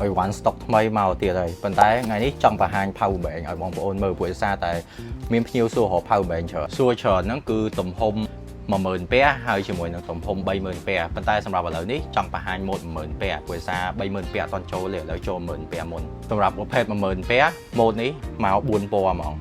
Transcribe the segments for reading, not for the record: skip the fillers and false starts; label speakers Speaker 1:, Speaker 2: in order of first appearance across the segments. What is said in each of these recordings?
Speaker 1: អីវ៉ាន់ stock ថ្មីមកទៀតហើយប៉ុន្តែថ្ងៃនេះចង់បង្ហាញ power bank ឲ្យបងប្អូនមើលព្រោះដោយសារតែមានភ្ញៀវសួររក power bank ច្រើនសួរច្រើនហ្នឹងគឺទំហំ10000ពែហើយជាមួយនឹងទំហំ30000ពែប៉ុន្តែសម្រាប់ឥឡូវនេះចង់បង្ហាញម៉ូត10000ពែព្រោះសារ30000ពែអត់ទាន់ចូលទេឥឡូវចូល10000ពែមុនសម្រាប់ប្រភេទ10000ពែម៉ូតនេះមក4ពណ៌ហ្មង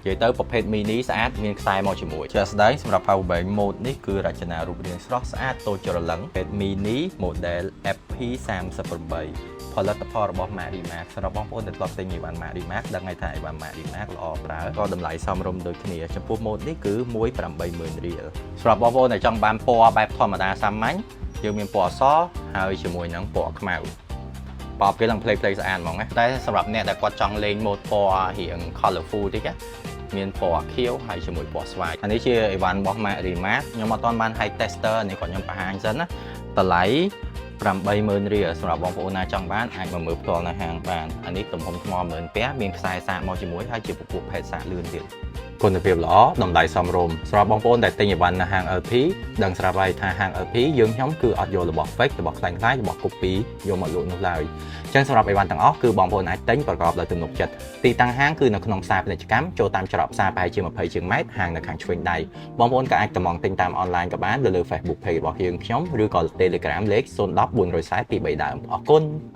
Speaker 1: និយាយទៅប្រភេទ mini ស្អាតមានខ្សែមកជាមួយជាក់ស្ដែងសម្រាប់ power bank mode នេះគឺរចនារូបរាងស្រស់ស្អាតតូចច្រឡឹងប្រភេទ mini model FP38 ផលិតផលរបស់ Marimax សម្រាប់បងប្អូនដែលធ្លាប់ទិញអីវ៉ាន់ Marimax ដឹងហើយថាអីវ៉ាន់ Marimax ល្អប្រើក៏តម្លៃសមរម្យដូចគ្នាចំពោះម៉ូតនេះគឺ180,000រៀលសម្រាប់បងប្អូនដែលចង់បានពណ៌បែបធម្មតាសាមញ្ញយើងមានពណ៌សហើយជាមួយនឹងពណ៌ខ្មៅបបគេឡើងផ្លេកផ្លេកស្អាតហ្មងណាតែសម្រាប់អ្នកដែលគាត់ចង់លេងម៉ូតពណ៌រៀង colorful តិចណាមានពណ៌ខៀវហើយជាមួយពណ៌ស្វាយអានេះជាអីវ៉ាន់របស់ Marimax ខ្ញុំអត់ទាន់បាន high tester នេះគាត់ខ្ញុំបង្ហាញសិនណាតម្លៃ80000រៀលសម្រាប់បងប្អូនណាចង់បានអាចមកមើលផ្ទាល់នៅហាងបានអានេះទំហំថ្ម10000ពែមានខ្សែសាកមកជាមួយហើយជាពពួកផេតសាកលឿនទៀតគុណភាពល្អតម្លៃសមរម្យសម្រាប់បងប្អូនដែលទិញអីវ៉ាន់នៅហាង LP ដឹងស្រាប់ហើយថាហាង LP យើងខ្ញុំគឺអត់យករបស់ fake របស់ក្លែងក្លាយរបស់ copy យកមកលក់នោះឡើយអញ្ចឹងសម្រាប់អីវ៉ាន់ទាំងអស់គឺបងប្អូនអាចទិញប្រកបដោយទំនុកចិត្តទីតាំងហាងគឺនៅក្នុងផ្សារពាណិជ្ជកម្មចូលតាមច្រកផ្សារប្រហែលជា20ជាងម៉ែត្រហាងនៅខាងឆ្វេងដៃបងប្អូនក៏អាចកម្មង់ទិញតាមអនឡាញក៏បានលើលើ Facebook page របស់យើងខ្ញុំឬក៏ Telegram លេខ010 440 23ដើមអរគុណ។